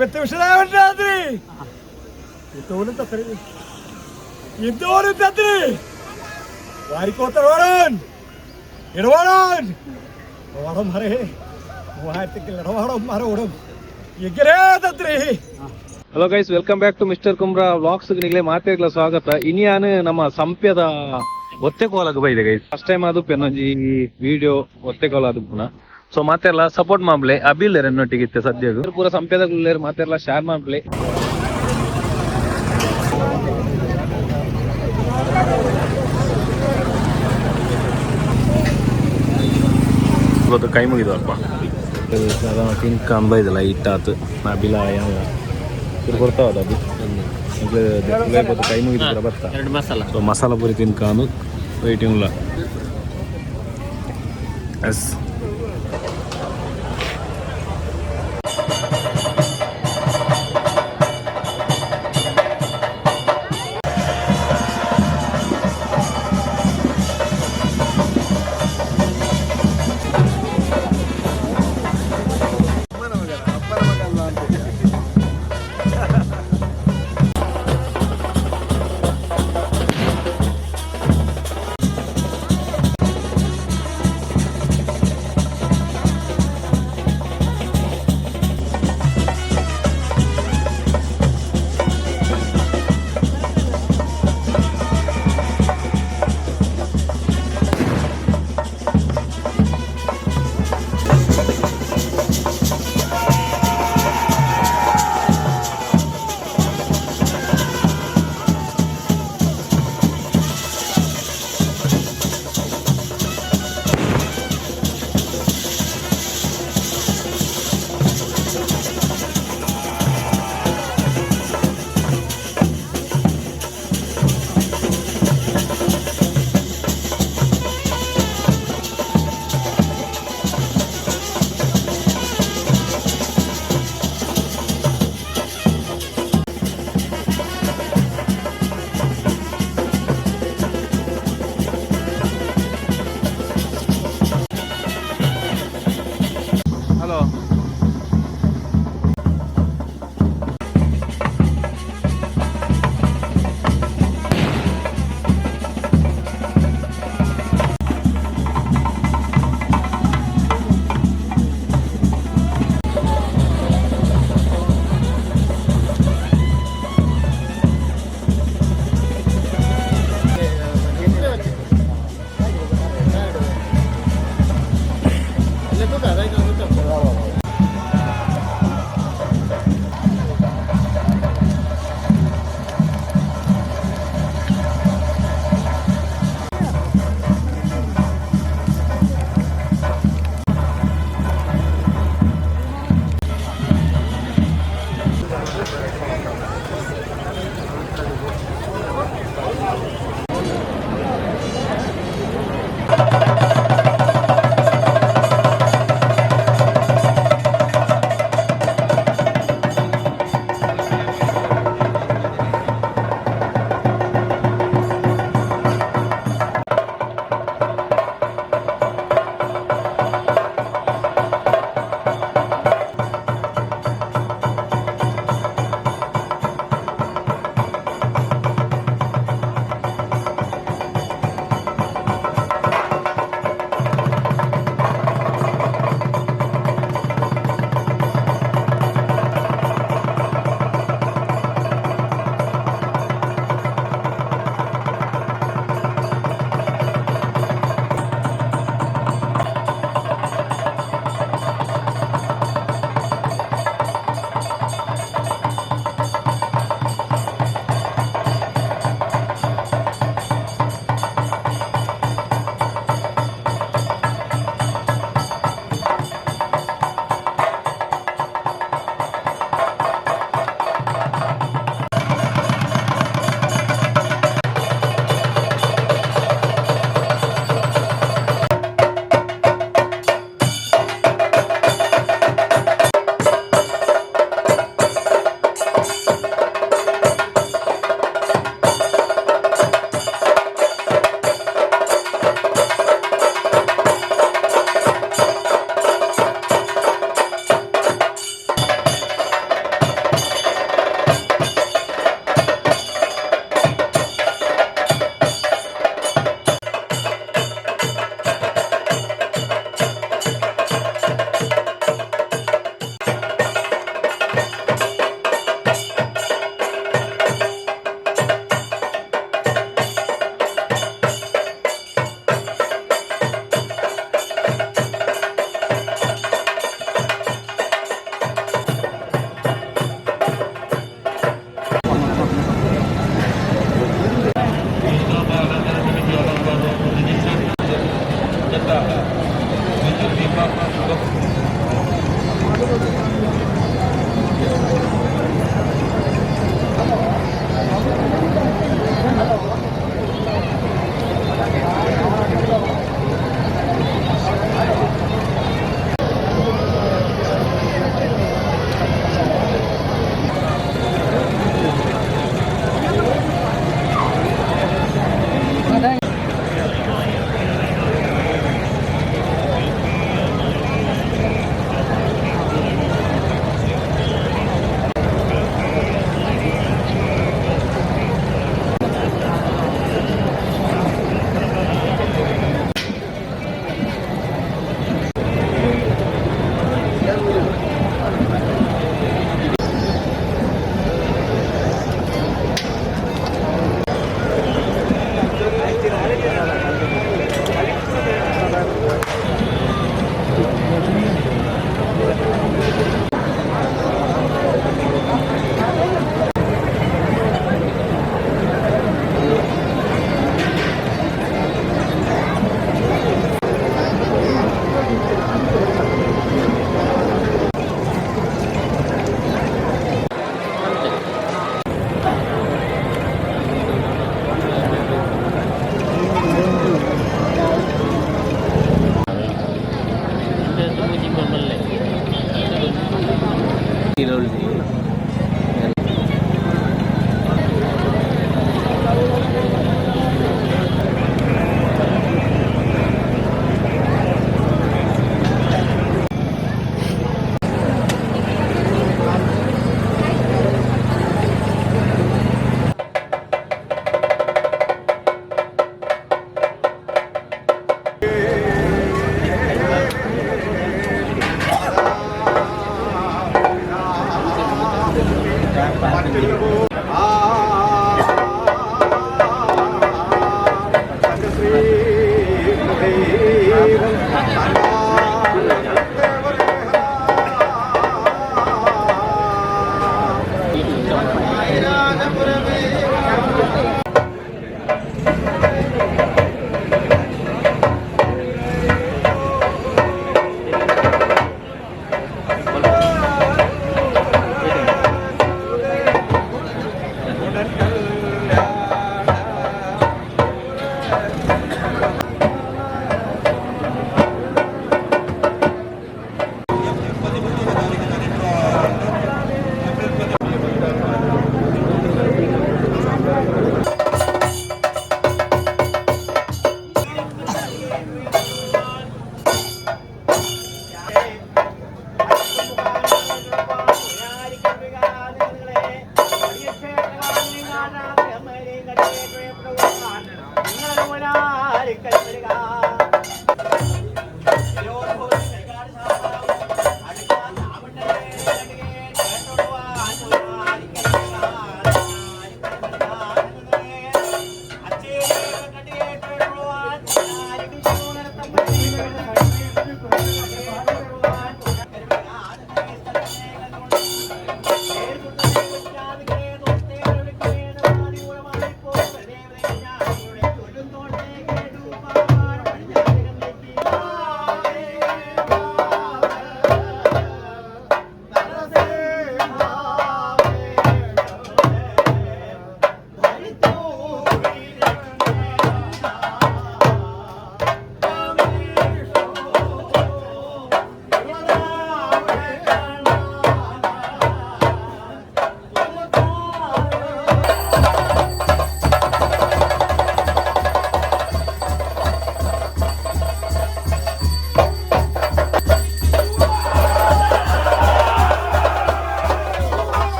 ಪ್ರತ್ಯಕ್ಷ ತತ್ರಿ ಇಂದೋರು ತತ್ರಿ വാരിക്കോത്തറോടൻ ഇടവാടൻ ഓടം മറേ മൂവായിരത്തിക്കിൽ ഇടവാടം മറോടും എഗരേ തത്രി. Hello guys, welcome back to mister Kumbra vlogs. ನಿಗಲೆ ಮಾತೆರ್ಲ ಸ್ವಾಗತ. ಇನಿಯಾನ್ ನಮ್ಮ ಸಂಪ್ಯದ ಒತ್ತೆ ಕೋಲಗ್ ಬೈದೆ ಗೈಸ್. ಫಸ್ಟ್ ಟೈಮ್ ಅದು ಪೆನ್ನೊಂಜಿ ವಿಡಿಯೋ ಒತ್ತೆ ಕೋಲ ಅದು ಪುನ. ಸೊ ಮಾತೆರ್ಲ ಸಪೋರ್ಟ್ ಮಾಂಬ್ಲೆ. ಅಬಿಲ್ ಎನ್ನೊಟ್ಟಿಗೆ ಇತ್ತೆ ಸದ್ಯಗ್ ಪೂರ ಸಂಪ್ಯದ ಗುಲ್ಲೇರ್. ಮಾತೆರ್ಲ ಶೇರ್ ಮಾಂಬ್ಲೆ. ಇವತ್ತು ಕೈ ಮುಗಿದು ಅಲ್ಪ ತಿನ್ಕ ಬೈದಲ್ಲ ಇಟ್ಟಾತು ಅಬಿಲ ಯಾವ ಕೊಡ್ತಾವದ ಅದು ಕೈ ಮುಗಿದು ಬರ್ತಾ. ಎರಡು ಮಸಾಲ. ಸೊ ಮಸಾಲ ಪುರಿ ತಿನ್ಕಾನು ವೆಯ್ಟಿಂಗ್. ಎಸ್. ಹಲೋ.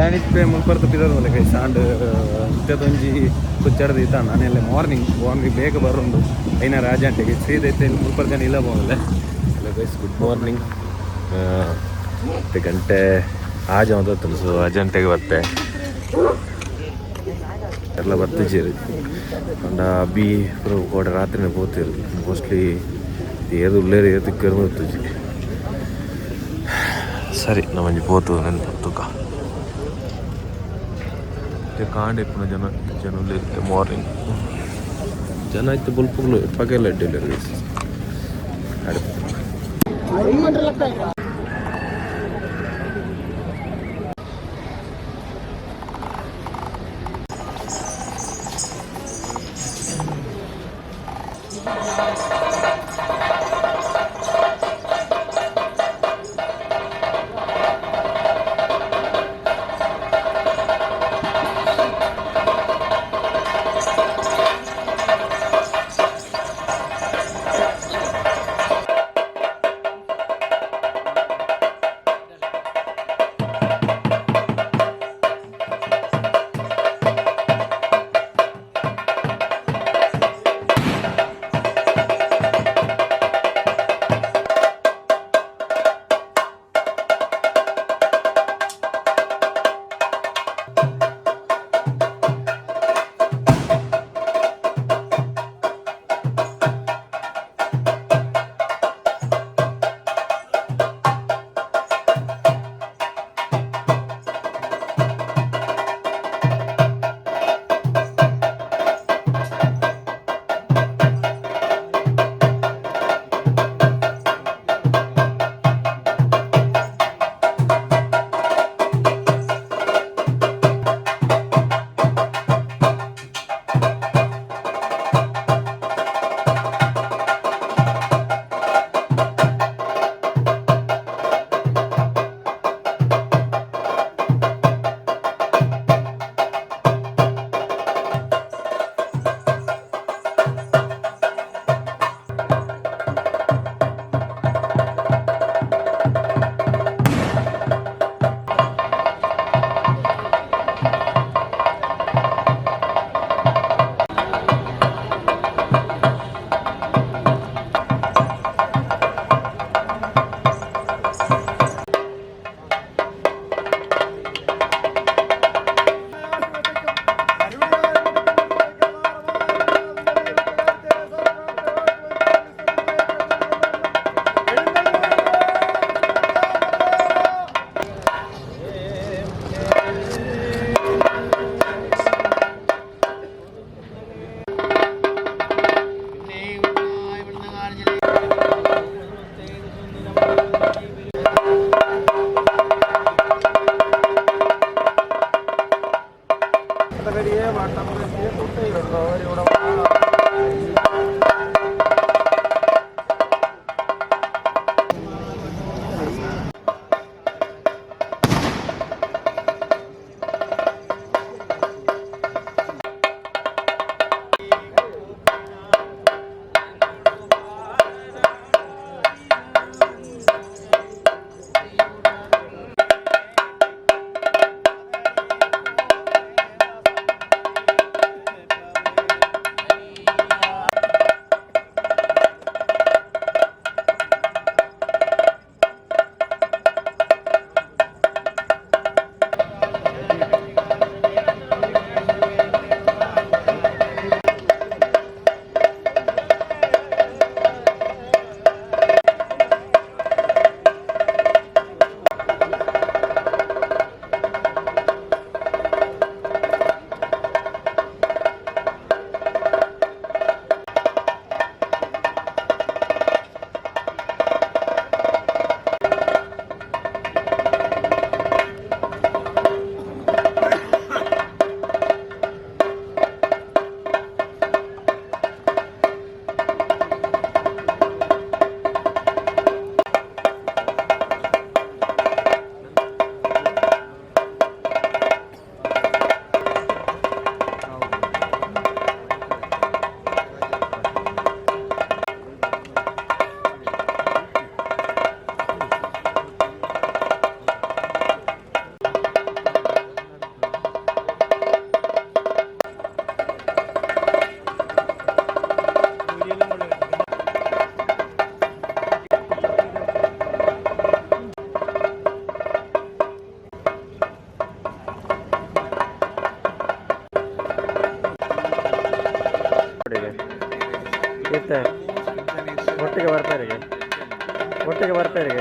ಯಾನಿತ್ತೆ ಮುಲ್ಪರ್ತ ಪಿದರ್ದಲ್ಲ ಗೈಸ್. ಆಂಡ್ ಇತ್ತದೊಂಜಿ ಕುಚ್ಚಡ್ದು ಇತ್ತ ನಾನೆಲ್ಲ ಮಾರ್ನಿಂಗ್ ಮಾರ್ನಿಂಗ್ ಬೇಗ ಬರೋಂಡು ಐನ ರಾಜಾಂಟೆಗೆ ಸೀದಾ ಇತ್ತೆ ಮುಲ್ಪರ್ ಜನ ಇಲ್ಲ ಹೋಗಲ್ಲ. Hello guys, good morning. ಮತ್ತೆ ಗಂಟೆ ಆಜ ಒಂದು, ಸೊ 5 ಗಂಟೆಗೆ ಬರ್ತೆ. ಎಲ್ಲ ಬರ್ತಿದ್ದೀರಿ ಅಂಡ ಬಿ ಕೋಡೆ ರಾತ್ರಿನೇ ಪೋತಿರು. ಮೋಸ್ಟ್ಲಿ ಏದು ಉಳ್ಳೇರು ಏದು ತಿಕ್ಕರ್ನು ಇತ್ತುಜಿ. ಸರಿ, ನಮ್ಮಂಜಿ ಪೋತು ನೆನ್ಪು ತೂಕ. ಕಾಂಡ ಇಪ್ಪುನ ಜನ ಜನ ಉಲ್ಲೇರು. ಮಾರ್ನಿಂಗ್ ಜನ ಇತ್ತು ಬುಲ್ಪುಗ್ಲು ಪಗೆಲ್ಲ ಅಡ್ಡಿಲ್ಲ ಗೈಸ್. ಮತ್ತೆ ಒಟ್ಟಿಗೆ ಬರ್ತಾರೆ, ಒಟ್ಟಿಗೆ ಬರ್ತಾರೆ.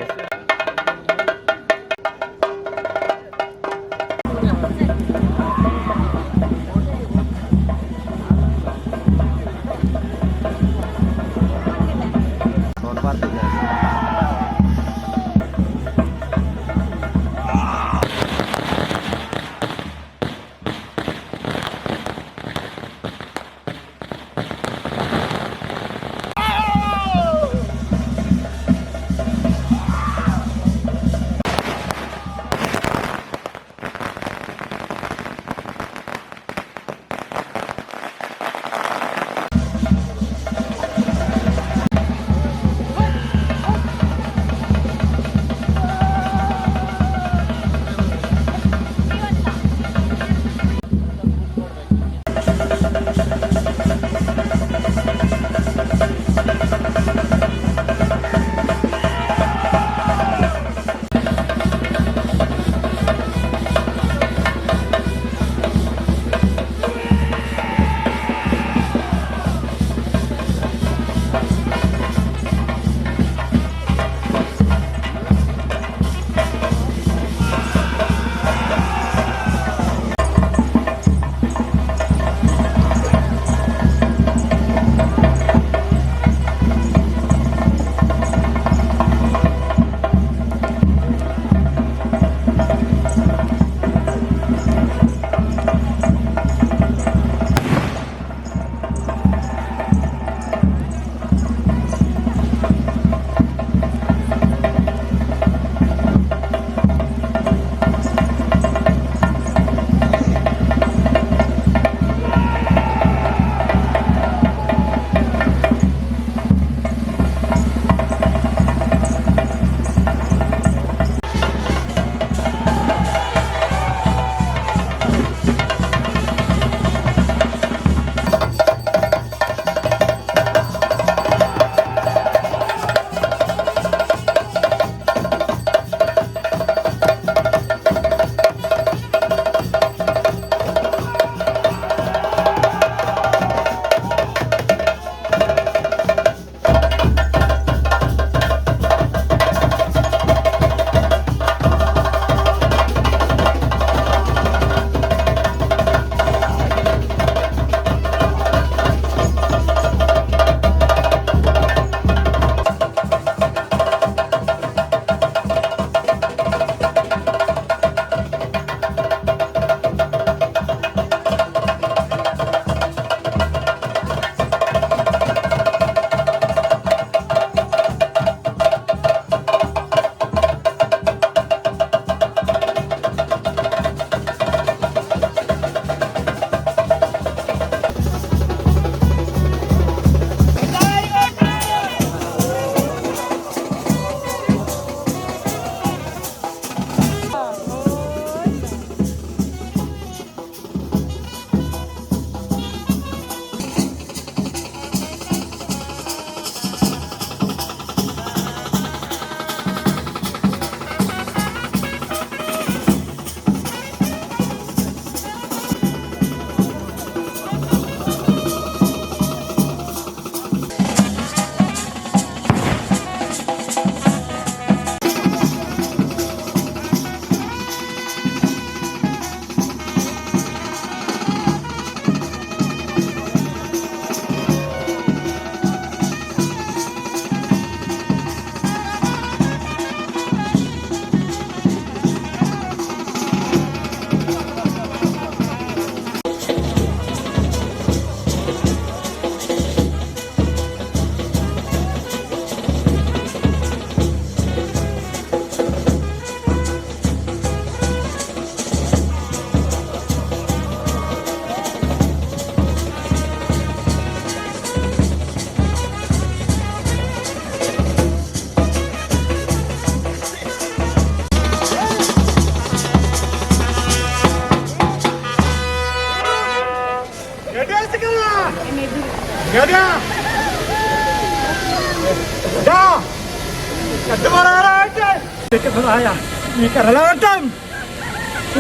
ഈ കരളാട്ടം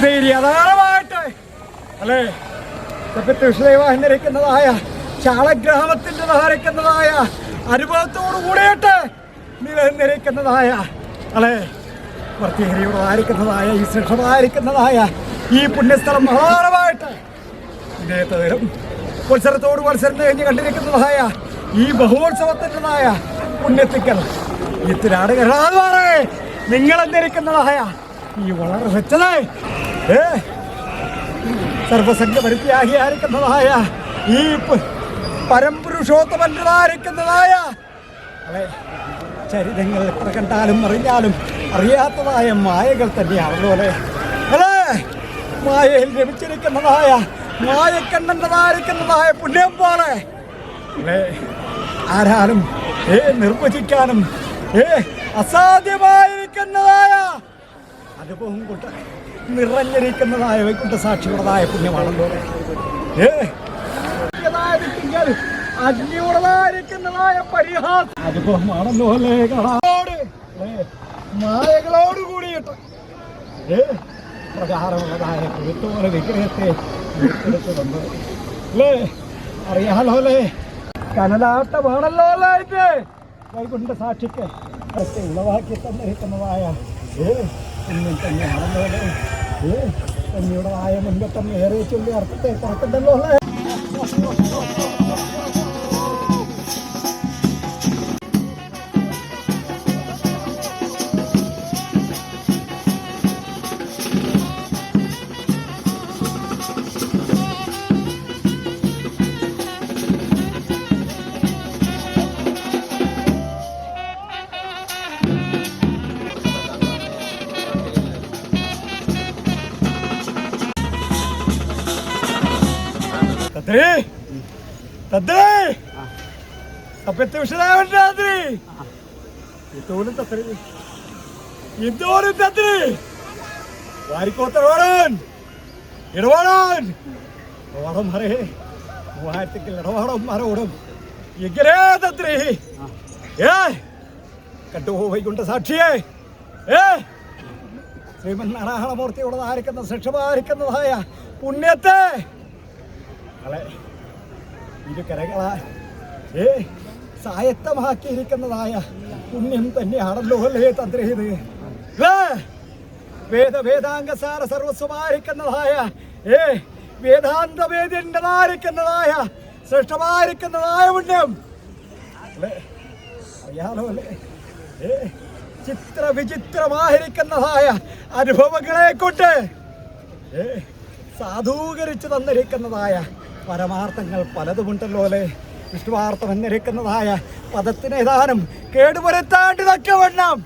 ധൈര്യാധാരമായിട്ട് അല്ലേ ായ ചാളഗ്രാമത്തിന്റെ ധാരക്കുന്നതായ അനുഭവത്തോടു കൂടിയിട്ട് നിലനിന്നിരിക്കുന്നതായ അല്ലെ പ്രത്യേകതയോടായിരിക്കുന്നതായ ഈ ശ്രേഷ്ഠമായിരിക്കുന്നതായ ഈ പുണ്യസ്ഥലം പ്രധാനമായിട്ട് ഇദ്ദേഹത്തെ മത്സരത്തോട് മത്സരം കഴിഞ്ഞ് കണ്ടിരിക്കുന്നതായ ഈ ബഹോത്സവത്തിൻ്റെതായ പുണ്യത്തിക്കൽ ഇത്തിരാട് കരുണാദ്വാറേ നിങ്ങളെന്നിരിക്കുന്നതായ ഈ വളരെ വെച്ചത് സർവസംഘ പരിത്യാഗിയായിരിക്കുന്നതായ ഈ പരംപുരുഷോത്തമൻ്റെതായിരിക്കുന്നതായ അല്ലെ ചരിതങ്ങൾ എത്ര കണ്ടാലും അറിഞ്ഞാലും അറിയാത്തതായ മായകൾ തന്നെയാണല്ലോ അല്ലേ അല്ലേ മായയിൽ രമിച്ചിരിക്കുന്നതായ മായക്കണ്ണൻ്റെതായിരിക്കുന്നതായ പുണ്യം പോലെ അല്ലേ ആരാലും നിർവചിക്കാനും അസാധ്യമായിരിക്കുന്നതായ അനുഭവം കൊണ്ട് നിറഞ്ഞിരിക്കുന്നതായ വൈകുണ്ഠ സാക്ഷിയുടേതായ പുണ്യമാണല്ലോ അഗ്നിയുടേതായിരിക്കുന്നതായ പരിഹാസ അനുഭവമാണല്ലോ അല്ലേ കാണാട് മായകളോട് കൂടിയിട്ട് പ്രകാരമുള്ളതായ കുരുത്തോല വിഗ്രഹത്തെ എടുത്തു തന്നത് അല്ലേ? അറിയാലോ അല്ലേ? കനലാട്ടമാണല്ലോ അല്ലേ ഇത് വൈകുണ്ഠ സാക്ഷിക്ക് അതൊക്കെ ഉളവാക്കി തന്നിരിക്കുന്നതായ പുണ്യം തന്നെയാണല്ലോ അല്ലേ? തന്നെയുടേതായ മുൻപട്ടം ഏറെ ചൊല്ലി അർത്ഥത്തെ പുറത്തുണ്ടല്ലോ അല്ലേ? തന്ത്രി തന്ത്രി അപ്പത്തെ വിഷയതന്ത്രി ഇതോടും തന്ത്രി ഇതോടും തന്ത്രി വാരിക്കോത്തടവാടൻ ഇടവാടൻ ഇടവാടന്മാരെ മൂവായിരത്തിക്കൽ ഇടവാടന്മാരോടും ഇങ്ങനെ തന്ത്രി ഏ കണ്ടു വൈകുണ്ഠ സാക്ഷിയെ ഏ ശ്രീമൻ നാരായണമൂർത്തിയോട് ആയിരിക്കുന്ന ശിക്ഷമായിരിക്കുന്നതായ പുണ്യത്തെ കളെ ഇരുകരകളാ സായത്തമാക്കിയിരിക്കുന്നതായ പുണ്യം തന്നെയാണല്ലോ അല്ലേ തന്ത്രി ഇത്? വേദവേദാംഗസാര സർവസ്വമായിരിക്കുന്നതായ വേദാന്ത വേദ്യൻ്റെതായിരിക്കുന്നതായ ശ്രേഷ്ഠമായിരിക്കുന്നതായ പുണ്യം അല്ലേ? അറിയാലോ അല്ലേ? ചിത്ര വിചിത്രമായിരിക്കുന്നതായ അനുഭവങ്ങളെ കൊണ്ട് സാധൂകരിച്ചു തന്നിരിക്കുന്നതായ പരമാർത്ഥങ്ങൾ പലതുമുണ്ടല്ലോ അല്ലേ? വിഷ്ണുവാർത്ഥം എന്നിരിക്കുന്നതായ പദത്തിനേതാനും കേടുവരുത്താണ്ട് തക്കവണ്ണം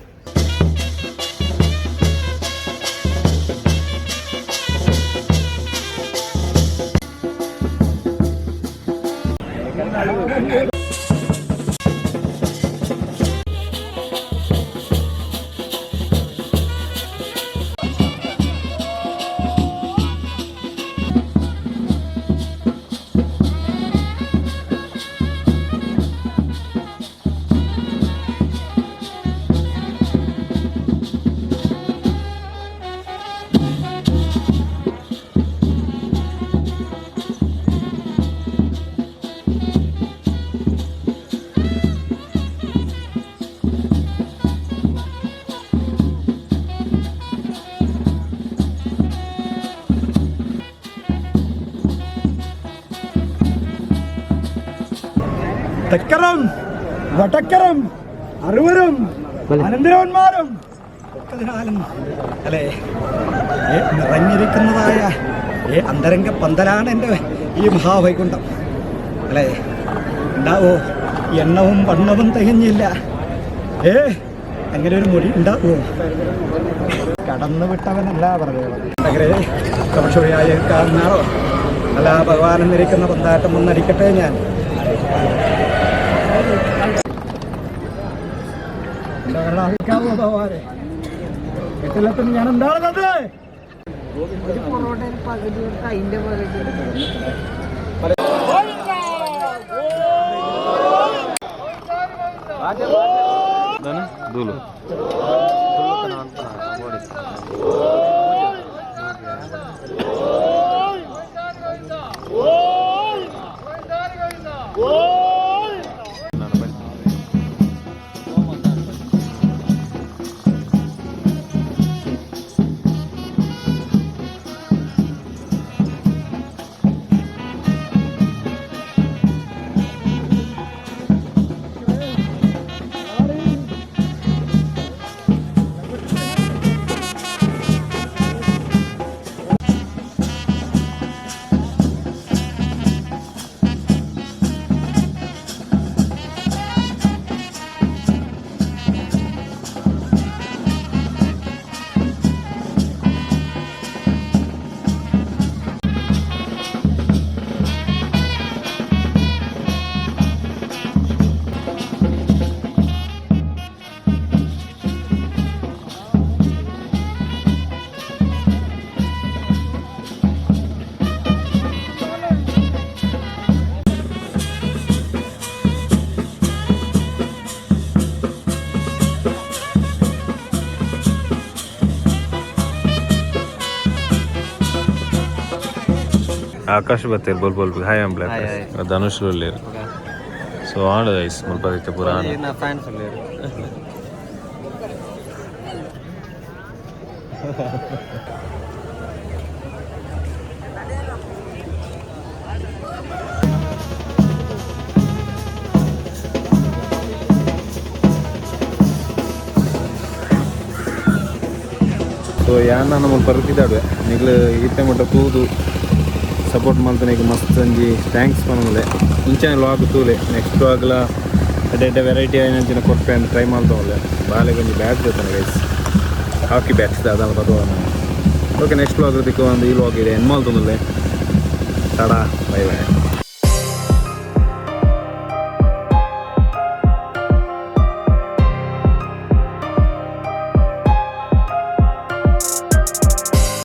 തെക്കറും വടക്കറും അറുവരും അനന്തരവന്മാരും ഒക്കതിനാലും അല്ലേ നിറഞ്ഞിരിക്കുന്നതായ അന്തരംഗ പന്തലാണ് എൻ്റെ ഈ മഹാവൈകുണ്ഠം അല്ലേ? ഉണ്ടാവോ? എണ്ണവും വണ്ണവും തികഞ്ഞില്ല. അങ്ങനെ ഒരു മൊഴി ഉണ്ടാവോ? കടന്നു വിട്ടവനല്ല പറയുന്നത്. കാണാറോ അല്ല ഭഗവാൻ എന്നിരിക്കുന്ന പന്താട്ടം ഒന്നടിക്കട്ടെ ഞാൻ. ഭഗവാനെ എട്ടിലെത്തും ഞാൻ എന്താണ് പകുതി അതിന്റെ പകുതി. ദൂಲು. ಆಕಾಶ್ ಬತ್ತೇರು ಬೋಲ್ ಬೋಲ್ ಹಾಯ್ ಅಂಬ್ಲೆ. ಧನುಷ್ ಉಲ್ಲೇರು. ಸೊ ಆಂಡ ಗೈಸ್, ಮುಲ್ಪ ಇತ್ತೆ ಪೂರ ಆಂಡ. ಫ್ಯಾನ್ಸ್ ಉಲ್ಲೇರು. ಸೊ ಯಾನ್ ನಮ್ಮ ಪರ್ತಿದಾಡುವೆ. ನಿಗ್ಲು ಇತ್ತೆ ಮುಟ್ಟ ತೂದು ಸಪೋರ್ಟ್ ಮಲ್ತನಿಗೆ ಮಸ್ತ್ ಒಂಜಿ thanks ಪನೊಂದುಲ್ಲೆ. ಇಂಚನೆ ವ್ಲಾಗ್ ತೂಲೆ. ನೆಕ್ಸ್ಟ್ ವ್ಲಾಗ್ಲ ಎಡ್ಡೆ ಎಡ್ಡೆ ವೆರೈಟಿ ಆಯಿನಂಚಿನ ಕೊರ್ಪೆ ಅಂತ ಟ್ರೈ ಮಲ್ತೊಂದುಲ್ಲೆ. ಬಾಲೆಗ್ ಒಂಜಿ ಬ್ಯಾಟ್ ದೆತ್ತೊಂಡೆ ಗೈಸ್, ಹಾಕಿ ಬ್ಯಾಟ್ಸ್ ದಾದ ಬದುವ. ಓಕೆ, ನೆಕ್ಸ್ಟ್ ವ್ಲಾಗ್ ತಿಕ್ಕುವ. ಒಂದು ಈ ವ್ಲಾಗ್ ಇದೆ ಎಂಡ್ ಮಲ್ತೊಂದುಲ್ಲೆ. TADA, bye bye.